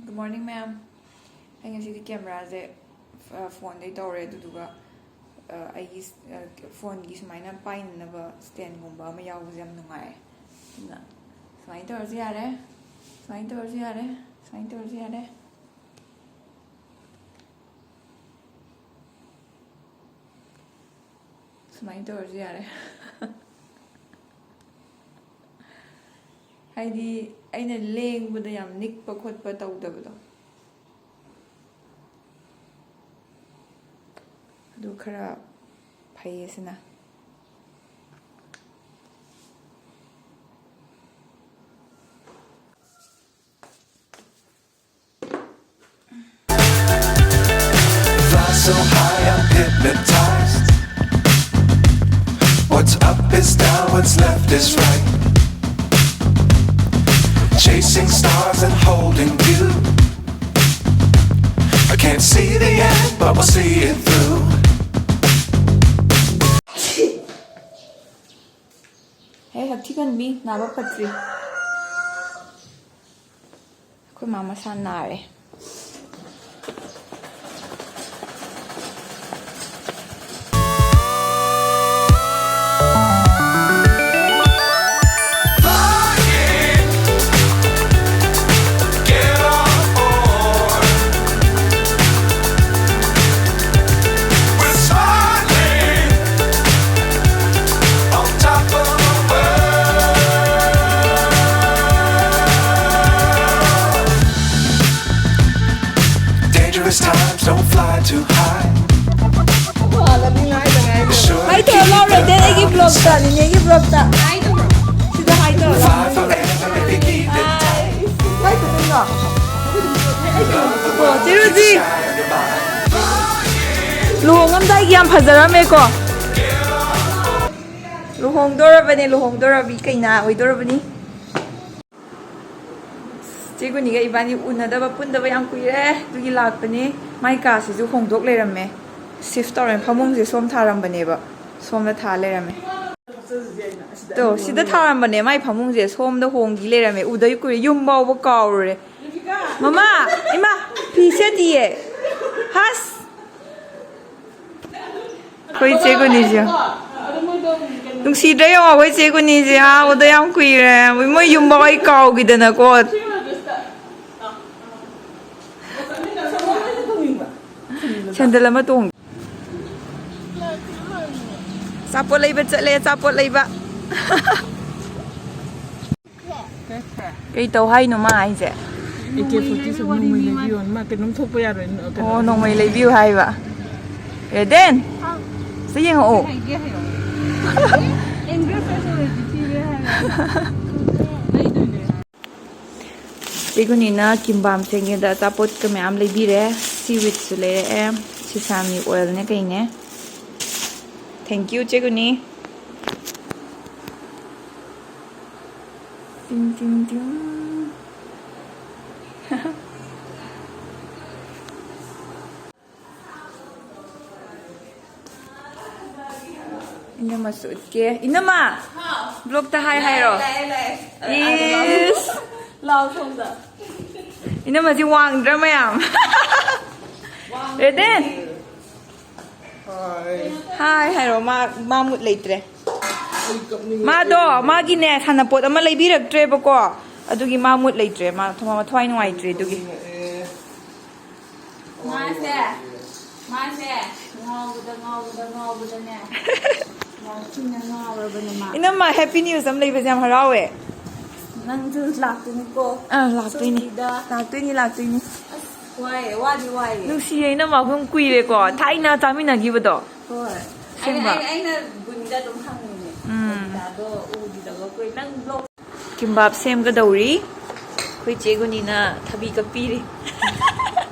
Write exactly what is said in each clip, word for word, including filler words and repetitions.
Good morning, ma'am. ꯑꯩ ꯉꯁꯤꯗꯤ ꯀꯦꯃꯦꯔꯥꯁꯦ ꯐꯣꯟꯗꯩ ꯇꯧꯔꯦ, ꯑꯗꯨꯗꯨꯒ ꯑ, ꯑꯩꯒꯤ ꯐꯣꯟꯒꯤ ꯁꯨꯃꯥꯏꯅ ꯄꯥꯏꯅꯅꯕ ꯁ꯭ꯇꯦꯟꯒꯨꯝꯕ ꯑꯃ ꯌꯥꯎꯕꯁꯦ ꯌꯥꯝ ꯅꯨꯡꯉꯥꯏ꯫ ꯑꯗꯨꯅ ꯁꯨꯃꯥꯏꯅ ꯇꯧꯔꯁꯨ ꯌꯥꯔꯦ, ꯁꯨꯃꯥꯏꯅ ꯇꯧꯔꯁꯨ ꯌꯥꯔꯦ, ꯁꯨꯃꯥꯏꯅ ꯇꯧꯔꯁꯨ ꯌꯥꯔꯦ꯫ ꯁꯨꯃꯥꯏꯅ ꯇꯧꯔꯁꯨ ꯌꯥꯔꯦ꯫ ꯍꯥꯏꯗꯤ, ꯑꯩꯅ ꯂꯦꯡꯕꯗ ꯌꯥꯝ ꯅꯤꯛꯄ ꯈꯣꯠꯄ ꯇꯧꯗꯕꯗꯣ, ꯑꯗꯨ ꯈꯔ ꯐꯩꯌꯦ ꯁꯤꯅ꯫ Fly so high, I'm hypnotized. What's up is down, what's left is right. Chasing stars and holding you. I can't see the end, but we'll see it through. ꯍꯦ, ꯍꯛꯊꯤ ꯈꯟꯕꯤ, ꯅꯥꯕ ꯐꯠꯇ꯭ꯔꯤ꯫ ꯑꯩꯈꯣꯏ ꯃꯥ ꯃꯁꯥ ꯅꯥꯔꯦ꯫ Dangerous times, don't fly too high. ꯍꯥꯏ ꯇꯧꯔ ꯂꯥꯎꯔꯦ, ꯗꯦ ꯑꯩꯒꯤ ꯕ꯭ꯂꯣꯛꯇ, ꯅꯤꯅꯦꯒꯤ ꯕ꯭ꯂꯣꯛꯇ꯫ ꯁꯤꯗ ꯍꯥꯏ ꯇꯧꯔ ꯂꯥꯎꯔꯦ꯫ Fly forever if you keep it tight. ꯑꯣ, ꯆꯦ ꯔꯣꯖꯤ꯫ ꯂꯨꯍꯣꯡꯉꯝꯗꯥꯏꯒꯤ ꯌꯥꯝ ꯐꯖꯔꯝꯃꯦꯀꯣ꯫ ꯂꯨꯍꯣꯡꯗꯣꯔꯕꯅꯦ, ꯂꯨꯍꯣꯡꯗꯣꯔꯕꯤ ꯀꯩꯅꯥ ꯑꯣꯏꯗꯣꯔꯕꯅꯤ꯫ ꯆꯦ ꯒꯨꯅꯤꯒ ꯏꯕꯥꯅꯤ ꯎꯅꯗꯕ ꯄꯨꯟꯗꯕ ꯌꯥꯝ ꯀꯨꯏꯔꯦ, ꯑꯗꯨꯒꯤ ꯂꯥꯛꯄꯅꯦ꯫ ꯃꯥꯏ ꯀꯥꯁꯤꯁꯨ ꯍꯣꯡꯗꯣꯛ ꯂꯩꯔꯝꯃꯦ, ꯁꯤꯐ ꯇꯧꯔꯦ꯫ ꯐꯃꯨꯡꯁꯦ ꯁꯣꯝ ꯊꯥꯔꯝꯕꯅꯦꯕ, ꯁꯣꯝꯗ ꯊꯥ ꯂꯩꯔꯝꯃꯦ꯫ ꯇꯣ, ꯁꯤꯗ ꯊꯥꯔꯝꯕꯅꯦ ꯃꯥꯏ ꯐꯃꯨꯡꯁꯦ, ꯁꯣꯝꯗ ꯍꯣꯡꯈꯤ ꯂꯩꯔꯝꯃꯦ꯫ ꯎꯗꯩ ꯀꯨꯏꯔꯦ, ꯌꯨꯝ ꯐꯥꯎꯕ ꯀꯥꯎꯔꯨꯔꯦ꯫ ꯃꯃꯥ, ꯏꯃꯥ, ꯐꯤ ꯁꯦꯠꯇꯤꯌꯦ꯫ ꯍꯁ! ꯑꯩꯈꯣꯏ ꯆꯦ ꯒꯨꯅꯤꯁꯦ꯫ ꯅꯨꯡꯁꯤꯗ꯭ꯔꯥ ꯌꯦꯡꯉꯣ, ꯑꯩꯈꯣꯏ ꯆꯦ ꯒꯨꯅꯤꯁꯦ꯫ ꯑꯥ, ꯎꯗ ꯌꯥꯝ ꯀꯨꯏꯔꯦ꯫ ꯃꯣꯏ ꯌꯨꯝꯐꯥꯎ ꯑꯩ ꯀꯥꯎꯈꯤꯗꯅꯀꯣ꯫ ꯁꯦꯟꯗꯜ ꯑꯃ ꯇꯣꯡ꯫ ꯑꯆꯥꯄꯣꯠ ꯂꯩꯕ ꯆꯠꯂꯦ, ꯑꯆꯥꯄꯣꯠ ꯂꯩꯕ꯫ ꯀꯩ ꯇꯧ ꯍꯥꯏꯅꯣ ꯃꯥ ꯍꯥꯏꯁꯦ? ꯑꯦ ꯀꯦ ꯐꯣꯔꯇꯤ ꯁꯚꯦꯟ ꯅꯣꯡꯃꯩ ꯂꯩꯕꯤꯌꯣ꯫ ꯃꯥ ꯀꯩꯅꯣꯝ ꯊꯣꯛꯄ ꯌꯥꯔꯣꯏ꯫ ꯑꯣ, ꯅꯣꯡꯃꯩ ꯂꯩꯕꯤꯌꯨ ꯍꯥꯏꯕ꯫ ꯔꯦꯗꯦꯟ, ꯁꯤ ꯌꯦꯡꯉꯛꯑꯣ꯫ ꯆꯦ ꯒꯨꯅꯤꯅ ꯀꯤꯝꯕꯥꯝ ꯁꯦꯝꯒꯦꯗ ꯑꯆꯥꯄꯣꯠꯀ ꯃꯌꯥꯝ ꯂꯩꯕꯤꯔꯦ꯫ ꯁꯤ ꯋꯤꯠꯁꯨ ꯂꯩꯔꯛꯑꯦ꯫ ꯁꯤꯁꯥꯃꯤ ꯑꯣꯏꯜꯅꯦ ꯀꯩꯅꯦ꯫ Thank you, ꯆꯦ ꯒꯨꯅꯤ꯫ ꯇꯤꯡ, ꯇꯤꯡ, ꯇꯤꯡ꯫ ꯏꯅꯝꯃꯁꯨ ꯎꯠꯀꯦ꯫ ꯏꯅꯝꯃ! ꯕ꯭ꯂꯣꯛꯇ ꯍꯥꯏ ꯍꯥꯏꯔꯣ꯫ ꯂꯥꯛꯑꯦ, ꯂꯥꯛꯑꯦ꯫ ꯏꯁ! ꯂꯥꯛꯑꯣ ꯁꯣꯝꯗ꯫ ꯏꯅꯝꯃꯁꯤ ꯋꯥꯡꯗ꯭ꯔꯥ ꯃꯌꯥꯝ? ꯔꯦꯗꯦꯟ! ꯍꯥꯏ ꯍꯥꯏꯔꯣ, ꯃꯥ, ꯃꯥ ꯃꯨꯠ ꯂꯩꯇ꯭ꯔꯦ꯫ ꯃꯥꯗꯣ ꯃꯥꯒꯤꯅꯦ ꯁꯥꯟꯅꯄꯣꯠ ꯑꯃ ꯂꯩꯕꯤꯔꯛꯇ꯭ꯔꯦꯕꯀꯣ, ꯑꯗꯨꯒꯤ ꯃꯥ ꯃꯨꯠ ꯂꯩꯇ꯭ꯔꯦ, ꯃꯥ ꯊꯋꯥꯏ ꯅꯨꯡꯉꯥꯏꯇ꯭ꯔꯦ ꯑꯗꯨꯒꯤ꯫ ꯃꯥꯁꯦ, ꯃꯥꯁꯦ ꯉꯥꯎꯕꯗ, ꯉꯥꯎꯕꯗ, ꯉꯥꯎꯕꯗꯅꯦ꯫ ꯌꯥꯝ ꯊꯤꯅ ꯉꯥꯎꯔꯕꯅꯦ ꯃꯥ꯫ ꯏꯅꯝꯃ, ꯍꯦꯄꯤ ꯅ꯭ꯌꯨꯁ ꯑꯃ ꯂꯩꯕꯁꯦ ꯌꯥꯝ ꯍꯔꯥꯎꯋꯦ꯫ ꯅꯪꯁꯨ ꯂꯥꯛꯇꯣꯏꯅꯤꯀꯣ꯫ ꯑꯥ, ꯂꯥꯛꯇꯣꯏꯅꯤ꯫ ꯁꯣꯏꯗꯕꯤꯗ꯫ ꯂꯥꯛꯇꯣꯏꯅꯤ, ꯂꯥꯛꯇꯣꯏꯅꯤ꯫ ꯑꯁ, ꯋꯥꯏꯌꯦ, ꯋꯥꯗꯤ ꯋꯥꯏꯌꯦ꯫ ꯅꯨꯡꯁꯤꯌꯦ ꯏꯅꯝꯃ, ꯑꯩꯈꯣꯏ ꯀꯨꯏꯔꯦꯀꯣ, ꯊꯥꯏꯅ ꯆꯥꯃꯤꯟꯅꯈꯤꯕꯗꯣ꯫ ꯍꯣꯏ꯫ ꯑꯩꯅ, ꯑꯁꯦꯡꯕ꯫ ꯑꯩꯅ, ꯑꯩꯅ ꯒꯨꯅꯤꯗ ꯑꯗꯨꯝ ꯍꯪꯉꯤꯅꯦ꯫ ꯎꯝ꯫ ꯒꯨꯅꯤꯗꯥꯗꯣ ꯎꯈꯤꯗꯕ ꯀꯨꯏ-, ꯅꯪ ꯕ꯭ꯂꯣꯛ ꯀꯤꯝꯕꯥꯞ ꯁꯦꯝꯒꯗꯧꯔꯤ꯫ ꯑꯩꯈꯣꯏ ꯆꯦ ꯒꯨꯅꯤꯅ ꯊꯕꯤ ꯀꯛꯄꯤꯔꯤ꯫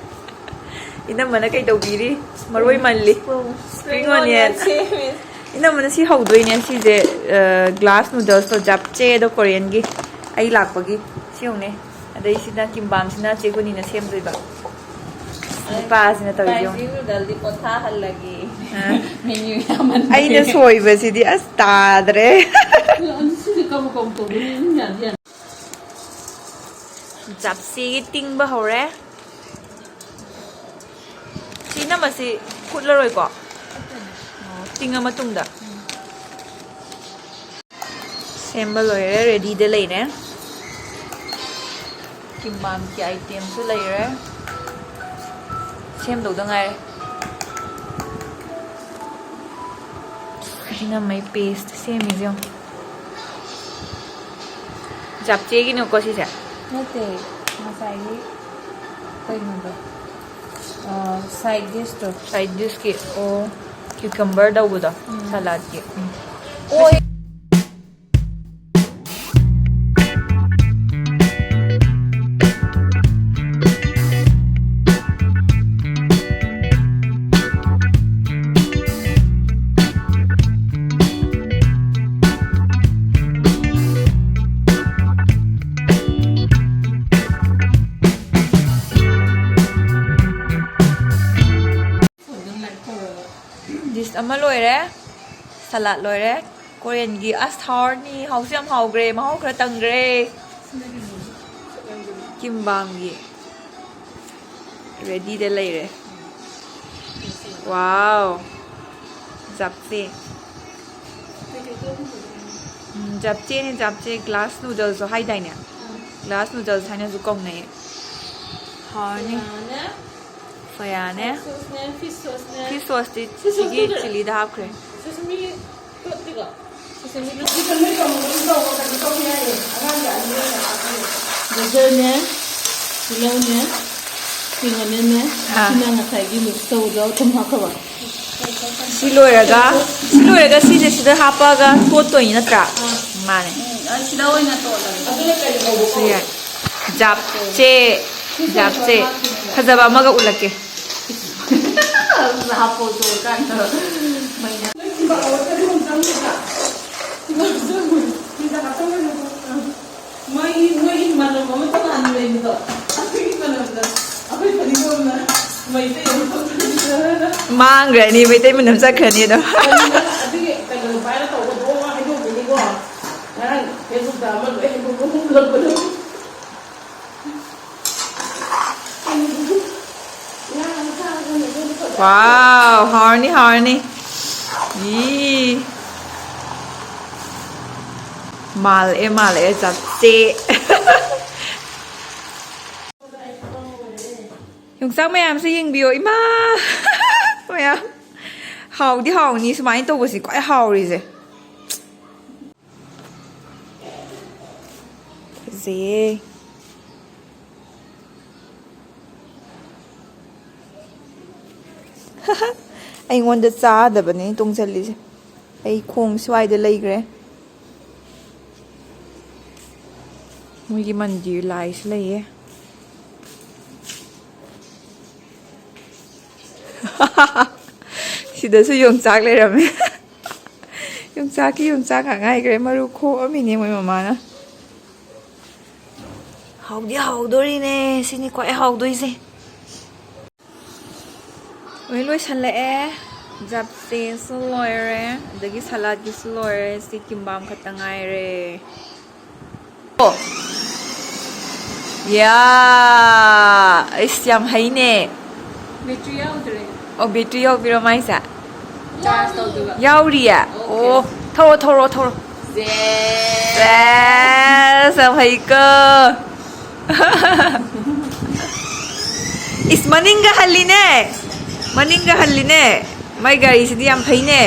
ꯏꯅꯝꯃꯅ ꯀꯩ ꯇꯧꯕꯤꯔꯤ? ꯃꯔꯣꯏ ꯃꯜꯂꯤ꯫ Spring onion꯫ Spring onion ꯁꯦꯝꯃꯤ꯫ ꯏꯅꯝꯃꯅ ꯁꯤ ꯍꯧꯗꯣꯏꯅꯦ꯫ ꯁꯤꯁꯦ, ꯑ, glass noodles ꯇꯣ, japchae ꯗꯣ Korean ꯒꯤ꯫ ꯑꯩ ꯂꯥꯛꯄꯒꯤ꯫ ꯁꯤ ꯌꯦꯡꯉꯨꯅꯦ꯫ ꯑꯗꯩ ꯁꯤꯅ ꯀꯤꯝꯕꯥꯝꯁꯤꯅ ꯆꯦ ꯒꯨꯅꯤꯅ ꯁꯦꯝꯗꯣꯏꯕ꯫ ꯅꯨꯄꯥꯁꯤꯅ ꯇꯧꯔꯤꯁꯦ ꯌꯦꯡꯉꯨ꯫ Spicy noodle ꯗꯤ ꯄꯣꯊꯥꯍꯜꯂꯒꯦ꯫ ꯑ꯫ Menu ꯌꯥꯝꯃꯟꯕꯒꯤ꯫ ꯑꯩꯅ ꯁꯣꯏꯕꯁꯤꯗꯤ ꯑꯁ ꯇꯥꯗ꯭ꯔꯦ꯫ ꯑꯗꯨ ꯁꯤꯗꯤ ꯀꯕꯛ ꯀꯕꯛ ꯇꯧꯗꯣꯏꯅꯤ, ꯑꯗꯨꯝ ꯌꯥꯗꯤ ꯌꯥꯅꯤ꯫ ꯆꯞꯁꯤꯒꯤ ꯇꯤꯡꯕ ꯍꯧꯔꯦ꯫ ꯁꯤ ꯏꯅꯝꯃꯁꯤ ꯐꯨꯠꯂꯔꯣꯏꯀꯣ? ꯑꯣ, ꯇꯤꯡꯉ ꯃꯇꯨꯡꯗ꯫ ꯁꯦꯝꯕ ꯂꯣꯏꯔꯦ, ꯔꯦꯗꯤꯗ ꯂꯩꯔꯦ꯫ ꯀꯤꯝꯕꯥꯝꯒꯤ ꯑꯥꯏꯇꯦꯝꯁꯨ ꯂꯩꯔꯦ꯫ ꯁꯦꯝꯗꯧꯗ ꯉꯥꯏꯔꯦ꯫ ꯏꯅꯝꯃꯩ ꯄꯦꯁꯇ ꯁꯦꯝꯃꯤꯁꯦ ꯌꯦꯡꯉꯣ꯫ ꯖꯥꯞꯆꯦꯒꯤꯅꯦꯀꯣ ꯁꯤꯁꯦ? ꯅꯠꯇꯦ, ꯉꯁꯥꯏꯒꯤ ꯀꯩꯅꯣꯗꯣ, ꯑ, ꯁꯥꯏꯠ ꯗꯤꯁꯇꯣ꯫ ꯁꯥꯏꯠ ꯗꯤꯁꯀꯤ, ꯑꯣ, ꯀ꯭ꯌꯨꯀꯝꯕꯔ ꯇꯧꯕꯗꯣ, ꯎꯝ꯫ ꯁꯂꯥꯗꯀꯤ꯫ ꯎꯝ꯫ ꯑꯣ꯫ ꯗꯤꯁ ꯑꯃ ꯂꯣꯏꯔꯦ, ꯁꯂꯥꯗ ꯂꯣꯏꯔꯦ, ꯀꯣꯔꯤꯌꯟꯒꯤ꯫ ꯑꯁ, ꯍꯥꯎꯔꯅꯤ, ꯍꯥꯎꯁꯨ ꯌꯥꯝ ꯍꯥꯎꯈ꯭ꯔꯦ, ꯃꯍꯥꯎ ꯈꯔ ꯇꯪꯈ꯭ꯔꯦ꯫ ꯀꯤꯝꯕꯥꯝꯒꯤ ꯔꯦꯗꯤꯗ ꯂꯩꯔꯦ꯫ ꯋꯥꯎ, ꯖꯥꯞꯆꯦ꯫ ꯎꯝ, ꯖꯥꯞꯆꯦꯅꯦ, ꯖꯥꯞꯆꯦ꯫ ꯒ꯭ꯂꯥꯁ ꯅꯨꯗꯜꯁꯁꯨ ꯍꯥꯏꯗꯥꯏꯅꯦ? ꯒ꯭ꯂꯥꯁ ꯅꯨꯗꯜꯁ ꯍꯥꯏꯅꯁꯨ ꯀꯧꯅꯩ꯫ ꯍꯥꯎꯔꯅꯤ꯫ ꯐꯌꯥꯅꯦ꯫ ꯐꯤꯁ ꯁꯣꯁꯅꯦ, ꯐꯤꯁ ꯁꯣꯁꯅꯦ꯫ ꯐꯤꯁ ꯁꯣꯁꯇꯤ ꯐꯤꯁ ꯁꯣꯁ ꯁꯤꯒꯤ ꯇꯨꯗꯨꯔꯥ? ꯆꯤꯂꯤꯗ ꯍꯥꯞꯈ꯭ꯔꯦ꯫ ꯁꯤꯁꯦ ꯃꯤ ꯇꯣꯠꯇ꯭ꯔꯤꯀꯣ? ꯁꯤꯁꯦ ꯃꯤ ꯇꯣꯠ-, ꯁꯤꯁꯦ ꯃꯤ ꯇꯧꯅꯕ ꯑꯗꯨꯝ ꯇꯧꯕ, ꯀꯩꯅꯣ ꯇꯧꯕ ꯌꯥꯏꯌꯦ꯫ ꯑꯉꯥꯡꯒꯤ ꯑꯂꯨ ꯑꯣꯏꯅ ꯍꯥꯞꯄꯤꯌꯨ꯫ ꯒꯖꯔꯅꯦ, ꯇꯤꯜꯍꯧꯅꯦ, spring onionꯅꯦ, ꯑꯥ꯫ ꯑꯁꯤꯅ ꯉꯁꯥꯏꯒꯤ mix ꯇꯧꯕꯗꯣ ꯊꯨꯝ ꯍꯥꯞꯈ꯭ꯔꯕ? ꯁꯤ ꯂꯣꯏꯔꯒ, ꯁꯤ ꯂꯣꯏꯔꯒ ꯁꯤꯁꯦ ꯁꯤꯗ ꯍꯥꯞꯄꯒ ꯇꯣꯠꯇꯣꯏꯅꯤ ꯅꯠꯇ꯭ꯔꯥ? ꯑꯥ꯫ ꯃꯥꯅꯦ꯫ ꯎꯝ, ꯑ, ꯁꯤꯗ ꯑꯣꯏꯅ ꯇꯣꯠꯂꯒꯦ꯫ ꯑꯗꯨꯅ ꯀꯔꯤ ꯀꯧꯕ ꯁꯤ ꯀꯧꯏ? ꯌꯥꯏ꯫ ꯖꯥꯞꯆꯦ, ꯖꯥꯞꯆꯦ꯫ ꯐꯖꯕ ꯑꯃꯒ ꯎꯠꯂꯛꯀꯦ꯫ ꯍꯥꯞꯄꯣ ꯇꯣꯛꯑꯀꯥꯟꯗ ꯃꯩꯅ꯫ ꯅꯣꯏ ꯊꯤꯟꯕ ꯍꯧꯔꯛꯇ꯭ꯔꯗꯤ ꯑꯃꯨꯛ ꯆꯪꯒꯗ꯭ꯔꯥ? ꯊꯤꯟꯕ ꯍꯧꯔꯛꯇ꯭ꯔꯗꯤ ꯐ꯭ꯔꯤꯖꯇ ꯍꯥꯞꯆꯜꯂꯣꯏ ꯅꯠꯇ꯭ꯔꯣ? ꯃꯣꯏꯒꯤ, ꯃꯣꯏꯒꯤ ꯃꯅꯝ ꯑꯃ ꯇꯣꯉꯥꯟꯅ ꯂꯩꯕꯗꯣ, ꯑꯗꯨꯒꯤ ꯃꯅꯝꯗꯣ ꯑꯩꯈꯣꯏ ꯐꯗꯤꯒꯣꯝꯅ ꯃꯩꯇꯩ ꯑꯃ ꯊꯣꯛꯈ꯭ꯔꯅꯤꯗꯅ꯫ ꯃꯥꯡꯈ꯭ꯔꯅꯤ, ꯃꯩꯇꯩ ꯃꯅꯝ ꯆꯠꯈ꯭ꯔꯅꯤ ꯑꯗꯣ꯫ ꯑꯗꯨꯒꯤ ꯀꯩꯅꯣꯗꯣ viral ꯇꯧꯕꯗꯣ ꯍꯥꯏꯗꯣꯛꯄꯤꯅꯤꯀꯣ꯫ ꯉꯔꯥꯡ Facebookꯇ ꯑꯃ ꯂꯣꯏ ꯍꯥꯏꯗꯣꯛꯄ ꯎꯠꯂꯛꯄꯗꯣ꯫ Wow, ꯍꯥꯎꯔꯅꯤ, ꯍꯥꯎꯔꯅꯤ꯫ ꯏ꯫ ꯃꯥꯜꯂꯛꯑꯦ, ꯃꯥꯜꯂꯛꯑꯦ, ꯆꯞꯁꯦ꯫ ꯌꯣꯡꯆꯥꯛ ꯃꯌꯥꯝꯁꯦ ꯌꯦꯡꯕꯤꯌꯣ, ꯏꯃꯥ! ꯃꯌꯥꯝ꯫ ꯍꯥꯎꯗꯤ ꯍꯥꯎꯅꯤ, ꯁꯨꯃꯥꯏꯅ ꯇꯧꯕꯁꯤ ꯈ꯭ꯋꯥꯏ ꯍꯥꯎꯔꯤꯁꯦ꯫ ꯐꯖꯩꯌꯦ꯫ ꯑꯩꯉꯣꯟꯗ ꯆꯥꯗꯕꯅꯦ ꯇꯣꯡꯁꯤꯜꯂꯤꯁꯦ꯫ ꯑꯩ ꯈꯣꯡ ꯁ꯭ꯋꯥꯏꯗ ꯂꯩꯈ꯭ꯔꯦ꯫ ꯃꯣꯏꯒꯤ ꯃꯟꯗꯤꯔ ꯂꯥꯏꯁꯨ ꯂꯩꯌꯦ꯫ ꯁꯤꯗꯁꯨ ꯌꯣꯡꯆꯥꯛ ꯂꯩꯔꯝꯃꯦ꯫ ꯌꯣꯡꯆꯥꯛꯀꯤ ꯌꯣꯡꯆꯥꯛ ꯉꯥꯛ ꯉꯥꯏꯈ꯭ꯔꯦ꯫ ꯃꯔꯨ ꯈꯣꯛꯑꯝꯃꯤꯅꯦ ꯃꯣꯏ ꯃꯃꯥꯅ꯫ ꯍꯥꯎꯗꯤ ꯍꯥꯎꯗꯣꯔꯤꯅꯦ꯫ ꯁꯤꯅꯤ ꯈ꯭ꯋꯥꯏ ꯍꯥꯎꯗꯣꯏꯁꯦ꯫ ꯂꯣꯏ ꯂꯣꯏꯁꯜꯂꯛꯑꯦ꯫ ꯖꯞꯁꯦꯁꯨ ꯂꯣꯏꯔꯦ, ꯑꯗꯒꯤ ꯁꯂꯥꯗꯀꯤꯁꯨ ꯂꯣꯏꯔꯦ꯫ ꯁꯤ ꯀꯤꯝꯕꯥꯝ ꯈꯛꯇ ꯉꯥꯏꯔꯦ꯫ ꯑꯣ꯫ ꯌꯥ! ꯑꯩꯁ, ꯌꯥꯝ ꯍꯩꯅꯦ꯫ ꯕꯦꯇ꯭ꯔꯤ ꯌꯥꯎꯗ꯭ꯔꯦ꯫ ꯑꯣ, ꯕꯦꯇ꯭ꯔꯤ ꯌꯥꯎꯕꯤꯔꯣ ꯃꯥꯏꯁꯦ? ꯆꯥꯔꯖ ꯇꯧꯗꯣꯏꯕ꯫ ꯌꯥꯎꯔꯤꯌꯦ? ꯑꯣꯀꯦ꯫ ꯑꯣ, ꯊꯧꯔꯣ, ꯊꯧꯔꯣ, ꯊꯧꯔꯣ꯫ ꯖꯦ꯫ ꯁꯦꯁ, ꯌꯥꯝ ꯍꯩꯀꯣ꯫ ꯏꯁ, ꯃꯅꯤꯡꯒ ꯍꯜꯂꯤꯅꯦ꯫ ꯃꯅꯤꯡꯒ ꯍꯜꯂꯤꯅꯦ꯫ ꯃꯥꯏ ꯒꯥꯔꯤꯁꯤꯗꯤ ꯌꯥꯝ ꯐꯩꯅꯦ꯫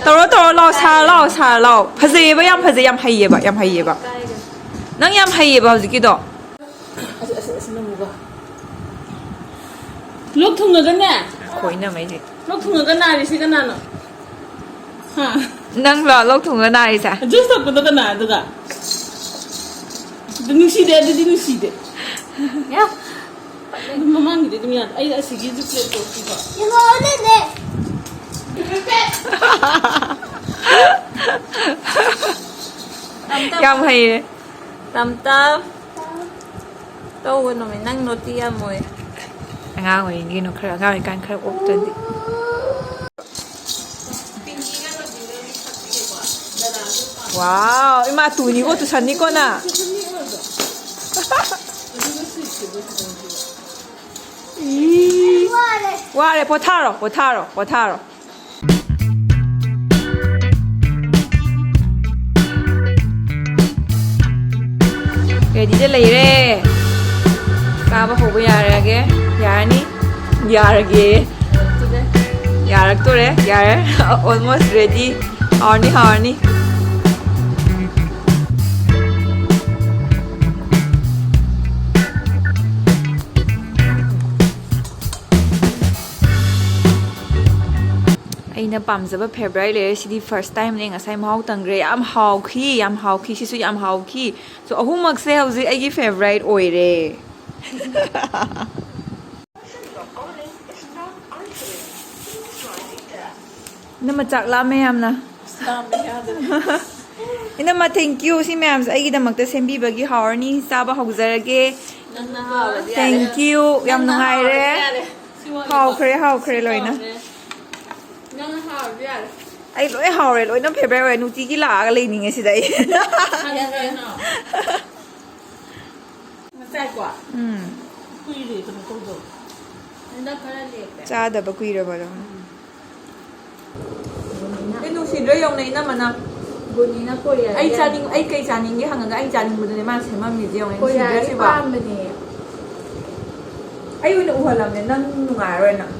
ꯇꯧꯔꯣ, ꯇꯧꯔꯣ, ꯂꯥꯛꯑꯣ, ꯁꯥꯔ ꯂꯥꯛꯑꯣ, ꯁꯥꯔ ꯂꯥꯛꯑꯣ꯫ ꯐꯖꯩꯌꯦꯕ, ꯌꯥꯝ ꯐꯖꯩ, ꯌꯥꯝ ꯍꯩꯌꯦꯕ, ꯌꯥꯝ ꯍꯩꯌꯦꯕ꯫ ꯅꯪ ꯌꯥꯝ ꯍꯩꯌꯦꯕ ꯍꯧꯖꯤꯛꯀꯤꯗꯣ꯫ ꯑꯁꯤ, ꯑꯁꯤ, ꯑꯁꯤ ꯅꯝꯃꯨꯒ꯫ ꯂꯣꯛ ꯊꯨꯡꯉꯒꯅꯦ? ꯈꯣꯏꯅꯃꯩꯁꯦ꯫ ꯂꯣꯛ ꯊꯨꯡꯉꯒ ꯅꯥꯔꯤꯁꯤ ꯀꯅꯥꯅꯣ? ꯍꯥ? ꯅꯪꯂꯣ ꯂꯣꯛ ꯊꯨꯡꯉꯒ ꯅꯥꯔꯤꯁꯦ? ꯖꯨꯁ ꯊꯛꯄꯗꯣ ꯀꯅꯥ ꯑꯗꯨꯒ? ꯑꯗꯨ ꯅꯨꯡꯁꯤꯗꯦ, ꯑꯗꯨꯗꯤ ꯅꯨꯡꯁꯤꯗꯦ꯫ ꯌꯥ꯫ ꯑꯗꯨꯝ ꯃꯃꯥꯡꯒꯤꯗꯤ ꯑꯗꯨꯝ ꯌꯥꯗꯦ꯫ ꯑꯩ ꯑꯁꯤꯒꯤꯁꯨ ꯄ꯭ꯂꯦꯠ ꯇꯣꯠꯈꯤꯕ꯫ ꯏꯃꯥ, ꯍꯣꯔꯦꯟꯅꯦ꯫ ꯌꯥꯝ ꯍꯩꯌꯦ꯫ ꯇꯝ ꯇꯝ꯫ ꯇꯧꯒꯅꯨꯃꯦ, ꯅꯪ ꯅꯣꯇꯤ ꯌꯥꯝ ꯑꯣꯏ꯫ ꯑꯉꯥꯡ ꯑꯣꯏꯔꯤꯉꯩꯅꯣ, ꯈꯔ ꯑꯉꯥꯡ ꯑꯣꯏꯔꯤꯀꯥꯟ ꯈꯔ ꯑꯣꯛꯇ꯭ꯔꯗꯤ꯫ ꯋꯥꯎ, ꯏꯃꯥ ꯇꯨꯅꯤꯀꯣ, ꯇꯨꯁꯟꯅꯤꯀꯣ ꯅꯪ꯫ ꯏ꯫ ꯋꯥꯔꯦ, ꯄꯣꯊꯥꯔꯣ, ꯄꯣꯊꯥꯔꯣ, ꯄꯣꯊꯥꯔꯣ꯫ ꯔꯦꯗꯤꯗ ꯂꯩꯔꯦ꯫ ꯆꯥꯕ ꯍꯧꯕ ꯌꯥꯔꯒꯦ꯫ ꯌꯥꯔꯅꯤ꯫ ꯌꯥꯔꯒꯦ꯫ ꯌꯥꯔꯛꯇꯣꯔꯦ꯫ ꯌꯥꯔꯦ꯫ Almost ready. ꯍꯥꯎꯔꯅꯤ, ꯍꯥꯎꯔꯅꯤ꯫ ꯑꯩꯅ ꯄꯥꯝꯖꯕ ꯐꯦꯕ꯭ꯔꯥꯏꯠ ꯂꯩꯔꯦ꯫ ꯁꯤꯗꯤ ꯐꯥꯔꯁ ꯇꯥꯏꯝꯅꯦ꯫ ꯉꯁꯥꯏ ꯃꯍꯥꯎ ꯇꯪꯈ꯭ꯔꯦ꯫ ꯌꯥꯝ ꯍꯥꯎꯈꯤ, ꯌꯥꯝ ꯍꯥꯎꯈꯤ꯫ ꯁꯤꯁꯨ ꯌꯥꯝ ꯍꯥꯎꯈꯤ꯫ ꯁꯣ, ꯑꯍꯨꯝꯃꯛꯁꯦ ꯍꯧꯖꯤꯛ ꯑꯩꯒꯤ ꯐꯦꯕ꯭ꯔꯥꯏꯠ ꯑꯣꯏꯔꯦ꯫ ꯏꯅꯝꯃ, ꯆꯥꯛ ꯂꯥꯝꯃꯦ ꯌꯥꯝꯅ꯫ ꯏꯅꯝꯃ, thank you꯫ ꯁꯤ ꯃꯌꯥꯝꯁꯦ ꯑꯩꯒꯤꯗꯃꯛꯇ ꯁꯦꯝꯕꯤꯕꯒꯤ꯫ ꯍꯥꯎꯔꯅꯤ꯫ ꯆꯥꯕ ꯍꯧꯖꯔꯒꯦ꯫ ꯅꯪꯅ ꯍꯥꯎꯔꯗꯤ ꯌꯥꯔꯦ꯫ Thank you꯫ ꯌꯥꯝ ꯅꯪꯅ ꯅꯨꯡꯉꯥꯏꯔꯦ꯫ ꯍꯥꯎꯔꯗꯤ ꯌꯥꯔꯦ꯫ ꯁꯤ ꯋꯥꯠꯂꯤꯀꯣ? ꯍꯥꯎꯈ꯭ꯔꯦ, ꯍꯥꯎꯈ꯭ꯔꯦ ꯁꯤ ꯂꯣꯏꯅ꯫ ꯍꯥꯎꯈ꯭ꯔꯦ꯫ ꯅꯪꯅ ꯍꯥꯎꯔꯗꯤ ꯌꯥꯔꯦ꯫ ꯑꯩ ꯂꯣꯏ ꯍꯥꯎꯔꯦ, ꯂꯣꯏꯅ ꯐꯦꯕ꯭ꯔꯥꯏꯠ ꯑꯣꯏꯔꯦ꯫ ꯅꯨꯡꯇꯤꯒꯤ ꯂꯥꯛꯑꯒ ꯂꯩꯅꯤꯡꯉꯦ ꯁꯤꯗ ꯑꯩ꯫ ꯀꯩꯅꯣ? ꯉꯁꯥꯏꯀꯣ? ꯎꯝ꯫ ꯀꯨꯏꯔꯦ ꯀꯩꯅꯣ ꯇꯧꯗꯕ꯫ ꯍꯟꯗꯛ ꯈꯔ ꯂꯦꯞꯄꯦ꯫ ꯆꯥꯗꯕ ꯀꯨꯏꯔꯕ ꯑꯗꯨꯝ꯫ ꯎꯝ꯫ ꯑꯩ ꯅꯨꯡꯁꯤꯗ꯭ꯔꯥ ꯌꯦꯡꯉꯨꯅꯦ, ꯏꯅꯝꯃꯅ꯫ ꯒꯨꯅꯤꯅ ꯀꯣꯔꯤꯌꯥꯒꯤ ꯑꯩ ꯆꯥꯅꯤꯡ-, ꯑꯩ ꯀꯩ ꯆꯥꯅꯤꯡꯒꯦ ꯍꯪꯉꯒ ꯑꯩ ꯆꯥꯅꯤꯡꯕꯗꯨꯅꯦ ꯃꯥꯅ ꯁꯦꯝꯃꯝꯃꯤꯁꯦ, ꯌꯦꯡꯉꯨꯅꯦ, ꯅꯨꯡꯁꯤꯗ꯭ꯔꯥ ꯀꯣꯔꯤꯌꯥꯒꯤ ꯁꯤꯕꯣ? ꯄꯥꯝꯕꯅꯦ꯫ ꯑꯩ ꯑꯣꯏꯅ ꯎꯍꯜꯂꯝꯅꯦ, ꯅꯪ ꯅꯨꯡꯉꯥꯏꯔꯔꯣꯏ ꯅꯪ꯫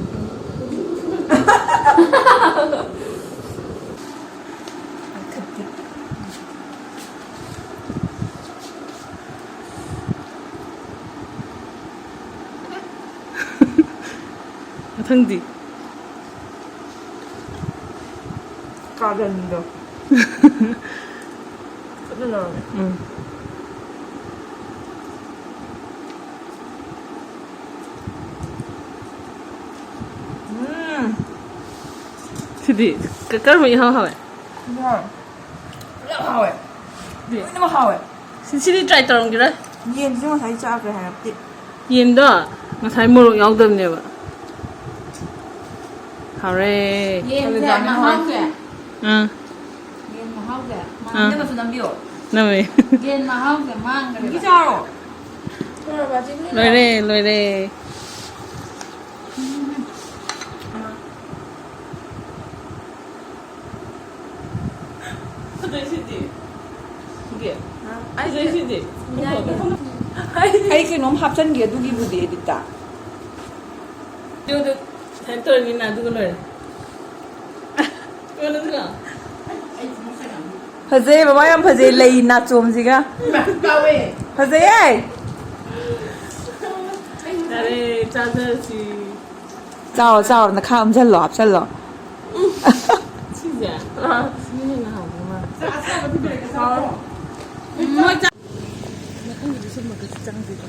ꯃꯊꯪꯗꯤ꯫ ꯀꯥꯖꯟꯗꯣ꯫ ꯐꯖꯅ ꯂꯧꯔꯝꯃꯦ꯫ ꯎꯝ꯫ ꯎꯝ꯫ ꯁꯤꯗꯤ ꯀ-, ꯀꯔꯝꯕ ꯏꯍꯥꯎ ꯍꯥꯎꯋꯦ? ꯏꯍꯥꯎ꯫ ꯄꯨꯂꯞ ꯍꯥꯎꯋꯦ꯫ ꯁꯤꯗꯤ? ꯂꯣꯏꯅꯃꯛ ꯍꯥꯎꯋꯦ꯫ ꯁꯤ-, ꯁꯤꯗꯤ try ꯇꯧꯔꯝꯒꯦꯔꯥ? ꯌꯦꯟꯁꯤꯁꯨ ꯉꯁꯥꯏ ꯆꯥꯈ꯭ꯔꯦ ꯍꯥꯏꯔꯞꯇꯤ꯫ ꯌꯦꯟꯗꯣ ꯉꯁꯥꯏ ꯃꯣꯔꯣꯛ ꯌꯥꯎꯗꯕꯅꯦꯕ꯫ ꯍꯥꯎꯔꯦ꯫ ꯌꯦꯟꯁꯦ ꯃꯍꯥꯎꯁꯦ꯫ ꯑꯥ꯫ ꯌꯦꯟ ꯃꯍꯥꯎꯁꯦ꯫ ꯑꯥ꯫ ꯅꯝꯕꯤꯌꯣ꯫ ꯅꯝꯃꯦ꯫ ꯌꯦꯟ ꯃꯍꯥꯎꯁꯦ ꯃꯥꯡꯈ꯭ꯔꯦ꯫ ꯆꯥꯔꯣ꯫ ꯂꯣꯏꯔꯦ, ꯂꯣꯏꯔꯦ꯫ ꯐꯖꯩꯁꯤꯗꯤ꯫ ꯏꯕꯦ꯫ ꯐꯖꯩꯁꯤꯗꯤ꯫ ꯑꯩ ꯀꯩꯅꯣꯝ ꯍꯥꯞꯆꯤꯟꯒꯦ ꯑꯗꯨꯒꯤꯕꯨꯗꯤ ꯑꯦꯗꯤꯠꯇ꯫ ꯑꯗꯨꯗꯣ ꯁꯨꯃꯥꯏꯅ ꯇꯧꯔꯅꯤꯅ ꯑꯗꯨꯒ ꯂꯣꯏꯔꯦ꯫ ꯀꯣꯟꯅꯗ꯭ꯔꯣ? ꯐꯖꯩ ꯕꯕꯥ, ꯌꯥꯝ ꯐꯖꯩ ꯂꯩ ꯅꯥꯆꯣꯝꯁꯤꯒ꯫ ꯐꯖꯩꯌꯦ꯫ ꯌꯥꯔꯦ, ꯆꯥꯖꯔꯁꯤ꯫ ꯆꯥꯎ ꯆꯥꯎ ꯅꯈꯥ ꯎꯝꯁꯜꯂꯣ ꯍꯥꯞꯆꯜꯂꯣ꯫ ꯁꯤꯁꯦ? ꯁꯤꯅ ꯍꯦꯟꯅ ꯍꯥꯎꯗꯧ ꯃꯥꯜꯂꯦ꯫ ꯃꯊꯪꯒꯤꯗꯤ ꯁꯨꯝꯕꯗꯁꯨ ꯆꯪꯗꯣꯏꯕ꯫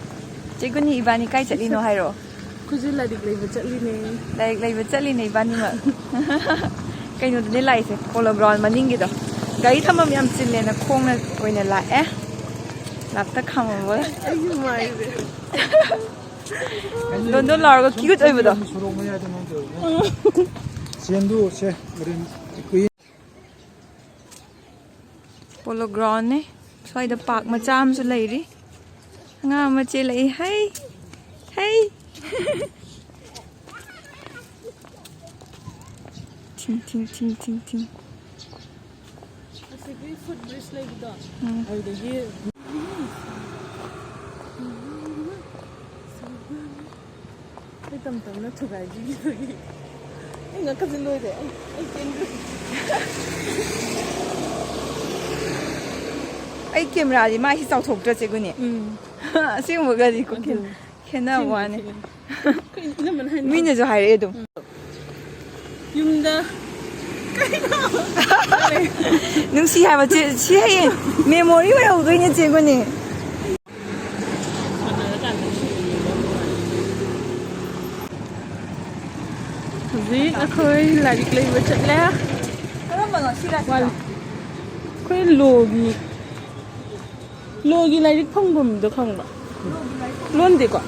ꯆꯦ ꯒꯨꯅꯤ ꯏꯕꯥꯅꯤ ꯀꯥꯏ ꯆꯠꯂꯤꯅꯣ ꯍꯥꯏꯔꯣ? ꯑꯩꯈꯣꯏꯁꯨ ꯂꯥꯏꯔꯤꯛ ꯂꯩꯕ ꯆꯠꯂꯤꯅꯦ꯫ ꯂꯥꯏꯔꯤꯛ ꯂꯩꯕ ꯆꯠꯂꯤꯅꯦ ꯏꯕꯥꯅꯤꯃꯛ꯫ ꯀꯩꯅꯣꯗꯅꯦ ꯂꯥꯛꯏꯁꯦ, ꯄꯣꯂꯣ ꯒ꯭ꯔꯥꯎꯟ ꯃꯅꯤꯡꯒꯤꯗꯣ꯫ ꯒꯥꯔꯤ ꯊꯝꯐꯝ ꯌꯥꯝ ꯆꯤꯜꯂꯦꯅ ꯈꯣꯡꯅ ꯑꯣꯏꯅ ꯂꯥꯛꯑꯦ꯫ ꯂꯥꯞꯇ ꯈꯥꯝꯃꯕ꯫ ꯑꯩꯒꯤ ꯃꯥꯏꯁꯦ꯫ ꯗꯣꯟ ꯗꯣꯟ ꯂꯥꯎꯔꯒ ꯀ꯭ꯌꯨꯠ ꯑꯣꯏꯕꯗꯣ꯫ ꯁꯣꯔꯣꯛ ꯃꯌꯥꯗ ꯅꯪ ꯇꯧꯔꯤꯅꯦ꯫ ꯆꯦꯟꯗꯣꯛꯁꯦ ꯍꯣꯔꯦꯟ꯫ ꯄꯣꯂꯣ ꯒ꯭ꯔꯥꯎꯟꯅꯦ꯫ ꯁ꯭ꯋꯥꯏꯗ ꯄꯥꯔꯛ ꯃꯆꯥ ꯑꯃꯁꯨ ꯂꯩꯔꯤ꯫ ꯑꯉꯥꯡ ꯑꯃ ꯆꯦꯜꯂꯛꯏ꯫ ꯍꯩ! ꯍꯩ! ꯊꯤꯡ, ꯊꯤꯡ, ꯊꯤꯡ, ꯊꯤꯡ, ꯊꯤꯡ꯫ ꯑꯁꯤꯒꯤ ꯐꯨꯠ ꯕ꯭ꯔꯤꯖ ꯂꯩꯕꯗꯣ꯫ ꯎꯝ꯫ ꯑꯗꯨꯗꯒꯤ ꯑꯩ ꯇꯝ ꯇꯝꯅ ꯊꯨꯒꯥꯏꯕꯤꯈꯤꯕꯒꯤ꯫ ꯉꯛꯀꯁꯦ ꯂꯣꯏꯔꯦ꯫ ꯑꯩ, ꯑꯩ ꯆꯦꯟꯈ꯭ꯔꯦ꯫ ꯑꯩ ꯀꯦꯃꯦꯔꯥꯗꯤ ꯃꯥꯏꯁꯤ ꯆꯥꯎꯊꯣꯛꯇ꯭ꯔ, ꯆꯦ ꯒꯨꯅꯤ? ꯎꯝ꯫ ꯑꯁꯦꯡꯕꯒꯗꯤꯀꯣ ꯈꯦ-, ꯑꯗꯨꯅꯤ꯫ ꯈꯦꯠꯅꯕ ꯋꯥꯅꯤ꯫ ꯀꯩꯅꯣ ꯏꯅꯝꯃꯅ ꯍꯥꯏꯅ ꯃꯤꯅꯁꯨ ꯍꯥꯏꯔꯛꯑꯦ ꯑꯗꯨꯝ꯫ ꯌꯨꯝꯗ ꯀꯩꯅꯣ? ꯅꯨꯡꯁꯤ ꯍꯥꯏꯕ ꯆꯦ, ꯁꯤ ꯍꯌꯦꯡ ꯃꯦꯃꯣꯔꯤ ꯑꯣꯏꯍꯧꯗꯣꯏꯅꯦ, ꯆꯦ ꯒꯨꯅꯤ꯫ ꯍꯧꯖꯤꯛ ꯑꯩꯈꯣꯏ ꯂꯥꯏꯔꯤꯛ ꯂꯩꯕ ꯆꯠꯂꯦ꯫ ꯀꯔꯝꯕꯅꯣ ꯁꯤ ꯂꯥꯏꯔꯤꯛꯇꯣ? ꯋꯥꯠꯂꯤ꯫ ꯑꯩꯈꯣꯏ ꯂꯣꯒꯤ, ꯂꯣꯒꯤ ꯂꯥꯏꯔꯤꯛ ꯐꯪꯐꯝꯗꯣ ꯈꯪꯕ꯭ꯔꯥ? ꯂꯣꯟꯗꯦꯀꯣ?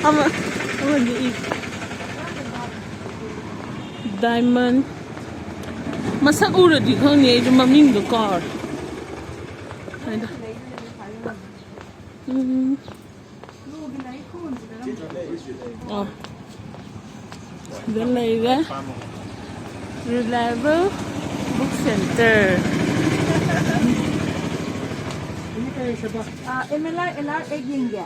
ꯑꯃ, ꯑꯃꯗꯤ ꯏ-, ꯗꯥꯏꯃꯟ꯫ ꯃꯁꯛ ꯎꯔꯗꯤ ꯈꯪꯅꯤ, ꯑꯩꯁꯨ ꯃꯃꯤꯡꯗꯣ ꯀꯥꯎꯔꯦ꯫ ꯍꯥꯏꯗ꯫ ꯎꯝ꯫ ꯑꯣ꯫ ꯁꯤꯗ ꯂꯩꯔꯦ꯫ Reliable Book Center꯫ ꯑꯥ, M L R, L R ꯑꯦꯛ ꯌꯦꯡꯒꯦ꯫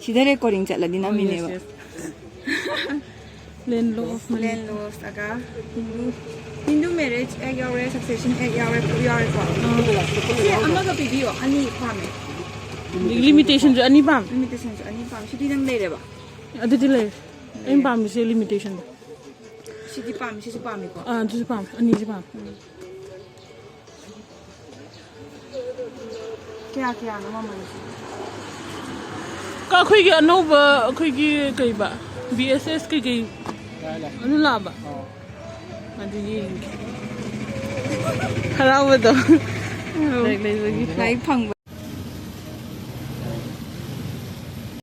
ꯁꯤꯗ ꯔꯦꯀꯣꯔꯗꯤꯡ ꯆꯠꯂꯗꯤ ꯅꯝꯃꯤꯅꯦꯕ꯫ Yes, yes. Land law of money. Land laws ꯑꯒ ꯍꯤꯟꯗꯨ, ꯍꯤꯟꯗꯨ ꯃꯦꯔꯦꯖ ꯑꯦꯛ ꯌꯥꯎꯔꯦ, ꯁꯛꯁꯦꯁꯟ ꯑꯦꯛ ꯌꯥꯎꯔꯦ, ꯄꯨꯂꯞ ꯌꯥꯎꯔꯦꯀꯣ꯫ ꯁꯤ ꯑꯃꯒ ꯄꯤꯕꯤꯌꯣ, ꯑꯅꯤ ꯄꯥꯝꯃꯦ꯫ ꯂꯤꯃꯤꯇꯦꯁꯟꯁꯨ ꯑꯅꯤ ꯄꯥꯝꯃꯦ꯫ ꯂꯤꯃꯤꯇꯦꯁꯟꯁꯨ ꯑꯅꯤ ꯄꯥꯝꯃꯦ꯫ ꯁꯤꯗꯤ ꯅꯪ ꯂꯩꯔꯦꯕ? ꯑꯗꯨꯗꯤ ꯂꯩꯔꯦ꯫ ꯑꯩꯅ ꯄꯥꯝꯃꯤꯁꯦ ꯂꯤꯃꯤꯇꯦꯁꯟꯗꯣ꯫ ꯁꯤꯗꯤ ꯄꯥꯝꯃꯤ, ꯁꯤꯁꯨ ꯄꯥꯝꯃꯤꯀꯣ꯫ ꯑꯥ, ꯑꯗꯨꯁꯨ ꯄꯥꯝꯃꯦ, ꯑꯅꯤꯁꯦ ꯄꯥꯝꯃꯦ꯫ ꯀꯌꯥ ꯀꯌꯥꯅꯣ ꯃꯃꯜꯁꯦ? ꯀ-, ꯑꯩꯈꯣꯏꯒꯤ ꯑꯅꯧꯕ, ꯑꯩꯈꯣꯏꯒꯤ ꯀꯩꯕ, ꯕꯤ ꯑꯦꯁ ꯑꯦꯁ ꯀꯩꯀꯩ ꯑꯗꯨ ꯂꯥꯛꯑꯕ? ꯑꯗꯨ ꯌꯦꯡꯒꯦ꯫ ꯍꯔꯥꯎꯕꯗꯣ꯫ ꯂꯥꯏꯔꯤꯛ ꯂꯩꯕꯒꯤ꯫ ꯂꯥꯏꯔꯤꯛ ꯐꯪꯕ꯫